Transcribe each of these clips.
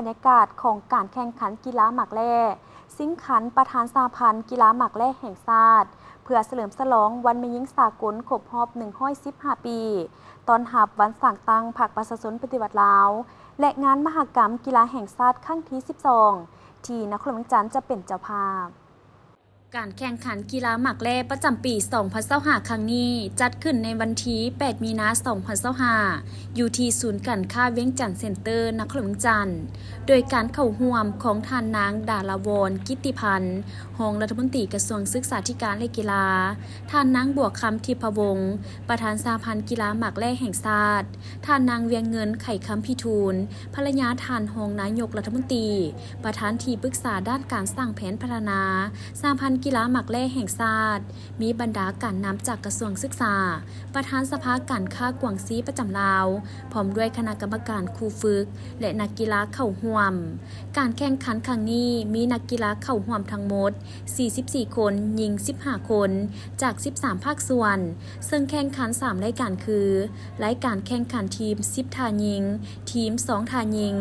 ບັນຍາກາດຂອງການແຂ່ງຂັນກິລາໝາກແລ່ ຊິງຄັນ ປະທານສະຫະພັນກິລາໝາກແລ່ແຫ່ງຊາດ ເພື່ອສະເຫຼີມສະຫຼອງວັນແມ່ຍິງສາກົນຄົບຮອບໜຶ່ງຮ້ອຍສິບຫ້າປີ ຕ້ອນຮັບວັນສ້າງຕັ້ງພັກປະຊາຊົນປະຕິວັດລາວ ແລະ ງານມະຫະກຳກິລາແຫ່ງຊາດຄັ້ງທີສິບສອງ ທີ່ນະຄອນຫຼວງວຽງຈັນຈະເປັນເຈົ້າພາບ. ການແຂ່ງຂັນກິລາໝາກແລ່ປະຈຳປີສອງພັນຊາວຫ້າຄັ້ງນີ້ ຈັດຂຶ້ນໃນວັນທີແປດມີນາສອງພັນຊາວຫ້າ ຢູ່ທີ່ສູນການຄ້າວຽງຈັນເຊັນເຕີ ນະຄອນຫຼວງວຽງຈັນ ໂດຍການເຂົ້າຮ່ວມຂອງທ່ານນາງ ດາລາວອນ ກິດຕິພັນ ຮອງລັດຖະມົນຕີກະຊວງສຶກສາທິການ ແລະ ກິລາ, ທ່ານນາງ ບົວຄຳ ທິບພະວົງ ປະທານສະຫະພັນກິລາໝາກແລ່ແຫ່ງຊາດ, ທ່ານນາງ ວຽງເງິນ ໄຂຄຳພິທູນ ພັນລະຍາທ່ານຮອງນາຍົກລັດຖະມົນຕີ, ປະທານທີ່ປຶກສາດ້ານການສ້າງແຜນພັດທະນາສະຫະພັນກິລາໝາກແລ່ແຫ່ງຊາດ, ມີບັນດາການນຳຈາກກະຊວງສຶກສາ, ປະທານສະພາການຄ້າກວາງຊີປະຈຳລາວ, ພ້ອມດ້ວຍຄະນະກຳມະການຄູຝຶກ ແລະ ນັກກິລາເຂົ້າຮ່ວມ. ການແຂ່ງຂັນຄັ້ງນີ້ມີນັກກິລາເຂົ້າຮ່ວມທັງໝົດສີ່ສິບສີ່ຄົນ, ຍິງສິບຫ້າຄົນ ຈາກສິບສາມພາກສ່ວນ, ເຊິ່ງແຂ່ງຂັນສາມລາຍການຄື ລາຍການແຂ່ງຂັນທີມສິບທ່າຍິງ, ທີມສອງທ່າຍິງ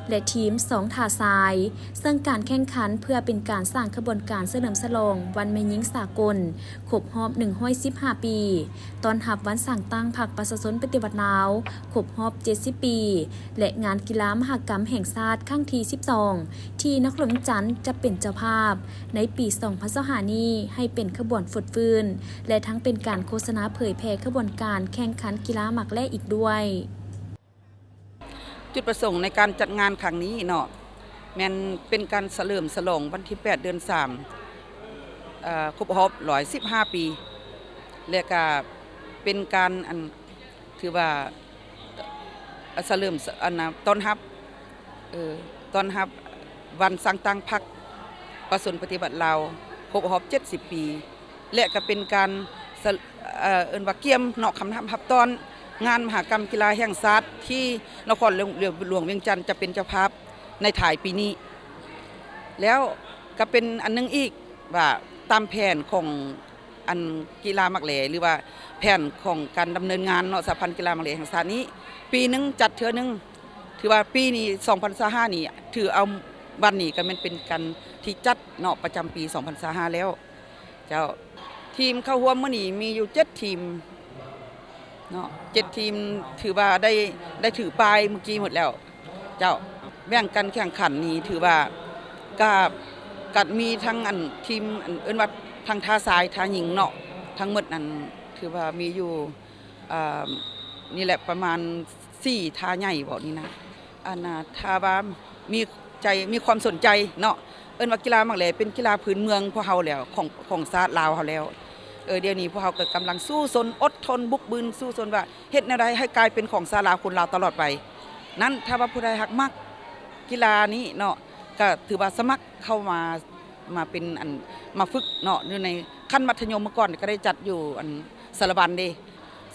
ແລະ ທີມສອງທ່າຊາຍ, ເຊິ່ງການແຂ່ງຂັນເພື່ອເປັນການສ້າງຂະບວນການສະເຫຼີມສະຫຼອງວັນແມ່ຍິງສາກົນຄົບຮອບໜຶ່ງຮ້ອຍສິບຫ້າປີ, ຕ້ອນຮັບວັນສ້າງຕັ້ງພັກປະຊາຊົນປະຕິວັດລາວຄົບຮອບເຈັດສິບປີ ແລະ ງານກິລາມະຫະກຳແຫ່ງຊາດຄັ້ງທີສິບສອງ ທີ່ນະຄອນຫຼວງວຽງຈັນຈະເປັນເຈົ້າພາບໃນປີສອງພັນຊາວຫ້ານີ້ ໃຫ້ເປັນຂະບວນຟົດຟື້ນ ແລະ ທັງເປັນການໂຄສະນາເຜີຍແຜ່ຂະບວນການແຂ່ງຂັນກິລາໝາກແລ່ອີກດ້ວຍ. ຈຸດປະສົງໃນການຈັດງານຄັ້ງນີ້ເນາະ ແມ່ນເປັນການສະເຫຼີມສະຫຼອງວັນທີແປດເດືອນສາມ ເອີ ຄົບຮອບຮ້ອຍສິບຫ້າປີ ແລະກະເປັນການອັນ ຖືວ່າສະເຫຼີມອັນນະຕ້ອນຮັບ ເອີ ຕ້ອນຮັບວັນສ້າງຕັ້ງພັກປະຊາຊົນປະຕິວັດລາວຄົບຮອບເຈັດສິບປີ ແລະກະເປັນການສະ ເອີ ເອີ້ນວ່າກຽມເນາະ ຄຳນັບຮັບຕ້ອນງານມະຫະກຳກິລາແຫ່ງຊາດທີ່ນະຄອນຫຼວງວຽງຈັນຈະເປັນເຈົ້າພາບໃນທ້າຍປີນີ້ ແລ້ວກະເປັນອັນໜຶ່ງອີກວ່າຕາມແຜນຂອງ ອັນກິລາໝາກແລ່ ຫຼືວ່າແຜນຂອງການດຳເນີນງານເນາະ ສະຫະພັນກິລາໝາກແລ່ແຫ່ງຊາດນີ້ ປີໜຶ່ງຈັດເທື່ອໜຶ່ງ ຖືວ່າປີນີ້ສອງພັນຊາວຫ້ານີ້ ຖືເອົາວັນນີ້ກະແມ່ນເປັນການທີ່ຈັດເນາະ ປະຈຳປີສອງພັນຊາວຫ້າແລ້ວ ເຈົ້າ ທີມເຂົ້າຮ່ວມມື້ນີ້ມີຢູ່ເຈັດທີມ ເນາະ ເຈັດທີມ ຖືວ່າໄດ້ ໄດ້ຖືປ້າຍມື້ກີ້ໝົດແລ້ວ ເຈົ້າ ແບ່ງການແຂ່ງຂັນນີ້ຖືວ່າກະ ກະມີທັງອັນທີມ ອັນເອີ້ນວ່າທັງທ່າຊາຍທ່າຍິງເນາະ ທັງໝົດນັ້ນຖືວ່າມີຢູ່ ເອີ ນີ້ແຫຼະ ປະມານສີ່ທ່າໃຫຍ່ບໍນີ້ນະ ອັນນ່າ ຖ້າວ່າມີໃຈ ມີຄວາມສົນໃຈເນາະ ເອີ້ນວ່າກິລາໝາກແລ່ເປັນກິລາພື້ນເມືອງພວກເຮົາແລ້ວ ຂອງ ຂອງຊາດລາວເຮົາແລ້ວ ເອີ ດຽວນີ້ພວກເຮົາກະກຳລັງສູ້ຊົນ ອົດທົນ ບຸກບືນ ສູ້ຊົນວ່າເຮັດແນວໃດໃຫ້ກາຍເປັນຂອງຊາດລາວຄົນລາວຕະຫຼອດໄປ ນັ້ນ ຖ້າວ່າຜູ້ໃດຫາກມັກກິລານີ້ເນາະ ກະຖືວ່າສະໝັກເຂົ້າມາ ມາເປັນອັນ ມາຝຶກເນາະ ຢູ່ໃນຂັ້ນມັດທະຍົມ ເມື່ອກ່ອນກະໄດ້ຈັດຢູ່ອັນ ສາລະວັນເດ້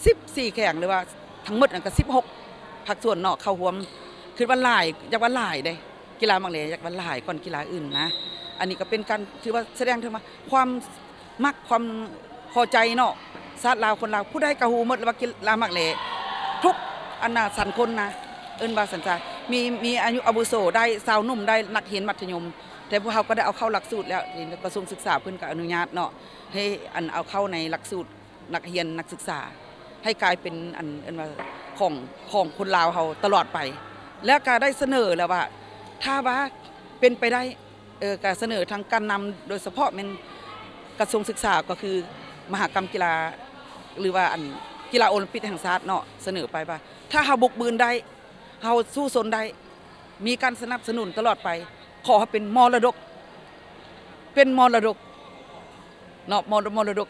ສິບສີ່ແຂວງ ຫຼືວ່າທັງໝົດນັ້ນກະສິບຫົກພາກສ່ວນເນາະ ເຂົ້າຮ່ວມ ຄິດວ່າຫຼາຍ ຢາກວ່າຫຼາຍເດ້ ກິລາໝາກແລ່ຢາກວ່າຫຼາຍກ່ອນກິລາອື່ນນະ ອັນນີ້ກະເປັນການ ຖືວ່າສະແດງເຖິງວ່າຄວາມມັກ ຄວາມພໍໃຈເນາະ ຊາດລາວຄົນລາວ ຜູ້ໃດກະຮູ້ໝົດແລ້ວວ່າກິລາໝາກແລ່ ທຸກອັນນະ ຊັ້ນຄົນນະ ເອີ້ນວ່າຊັ້ນຊະ ມີ ມີອາຍຸອາວຸໂສໄດ້ ຊາວໜຸ່ມໄດ້ ນັກຮຽນມັດທະຍົມ ແຕ່ພວກເຮົາກະໄດ້ເອົາເຂົ້າຫຼັກສູດແລ້ວ ກະຊວງສຶກສາເພິ່ນກະອະນຸຍາດເນາະ ໃຫ້ອັນເອົາເຂົ້າໃນຫຼັກສູດ ນັກຮຽນນັກສຶກສາ ໃຫ້ກາຍເປັນອັນ ເອີ້ນວ່າຂອງ ຂອງຄົນລາວເຮົາຕະຫຼອດໄປ ແລ້ວກະໄດ້ສະເໜີແລ້ວວ່າ ຖ້າວ່າເປັນໄປໄດ້ ເອີ ກະສະເໜີທາງການນຳ ໂດຍສະເພາະແມ່ນກະຊວງສຶກສາ ກະຄືມະຫະກຳກິລາ ຫຼືວ່າອັນກິລາໂອລິມປິກແຫ່ງຊາດເນາະ ສະເໜີໄປວ່າ ຖ້າເຮົາບຸກບືນໄດ້ ເຮົາສູ້ຊົນໄດ້ ມີການສະໜັບສະໜູນຕະຫຼອດໄປ ຂໍໃຫ້ເປັນມໍລະດົກ ເປັນມໍລະດົກເນາະ ມໍລະດົກ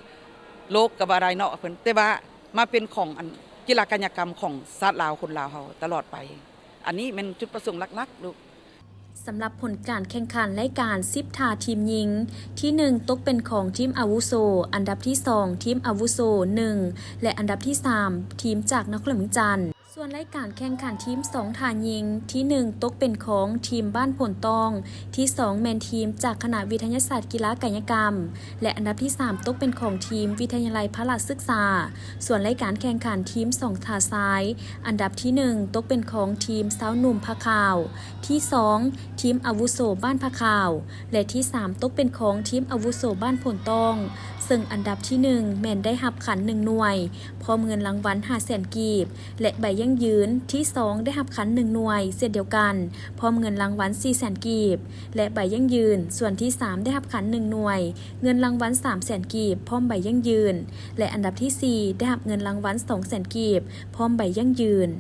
ໂລກກະວ່າໄດ້ເນາະ ແຕ່ວ່າມາເປັນຂອງອັນກິລາກາຍະກຳຂອງຊາດລາວຄົນລາວເຮົາຕະຫຼອດໄປ ອັນນີ້ແມ່ນຈຸດປະສົງຫຼັກໆລູກ. ສຳລັບຜົນການແຂ່ງຂັນລາຍການສິບທ່າທີມຍິງ ທີໜຶ່ງຕົກເປັນຂອງທີມອາວຸໂສ, ອັນດັບທີສອງທີມອາວຸໂສໜຶ່ງ ແລະ ອັນດັບທີສາມທີມຈາກນະຄອນຫຼວງວຽງຈັນ. ສ່ວນລາຍການແຂ່ງຂັນທີມສອງທ່າຍິງ ທີໜຶ່ງຕົກເປັນຂອງທີມບ້ານໂພນຕ້ອງ, ທີສອງແມ່ນທີມຈາກຄະນະວິທະຍາສາດກິລາກາຍະກຳ ແລະ ອັນດັບທີສາມຕົກເປັນຂອງທີມວິທະຍາໄລພະລະສຶກສາ. ສ່ວນລາຍການແຂ່ງຂັນທີມສອງທ່າຊາຍ ອັນດັບທີໜຶ່ງຕົກເປັນຂອງທີມຊາວໜຸ່ມພະຂາວ, ທີສອງທີມອາວຸໂສບ້ານພະຂາວ ແລະ ທີສາມຕົກເປັນຂອງທີມອາວຸໂສບ້ານໂພນຕ້ອງ, ເຊິ່ງອັນດັບທີໜຶ່ງແມ່ນໄດ້ຮັບຂັນໜຶ່ງໜ່ວຍ ພ້ອມເງິນລາງວັນຫ້າແສນກີບ ແລະ ໃບຢັ້ງຢືນ, ທີສອງໄດ້ຮັບຂັນໜຶ່ງໜ່ວຍເຊັ່ນດຽວກັນ ພ້ອມເງິນລາງວັນສີ່ແສນກີບ ແລະ ໃບຢັ້ງຢືນ, ສ່ວນທີສາມໄດ້ຮັບຂັນໜຶ່ງໜ່ວຍ ເງິນລາງວັນສາມແສນກີບ ພ້ອມໃບຢັ້ງຢືນ ແລະ ອັນດັບທີສີ່ໄດ້ຮັບເງິນລາງວັນສອງແສນກີບ ພ້ອມໃບຢັ້ງຢືນ.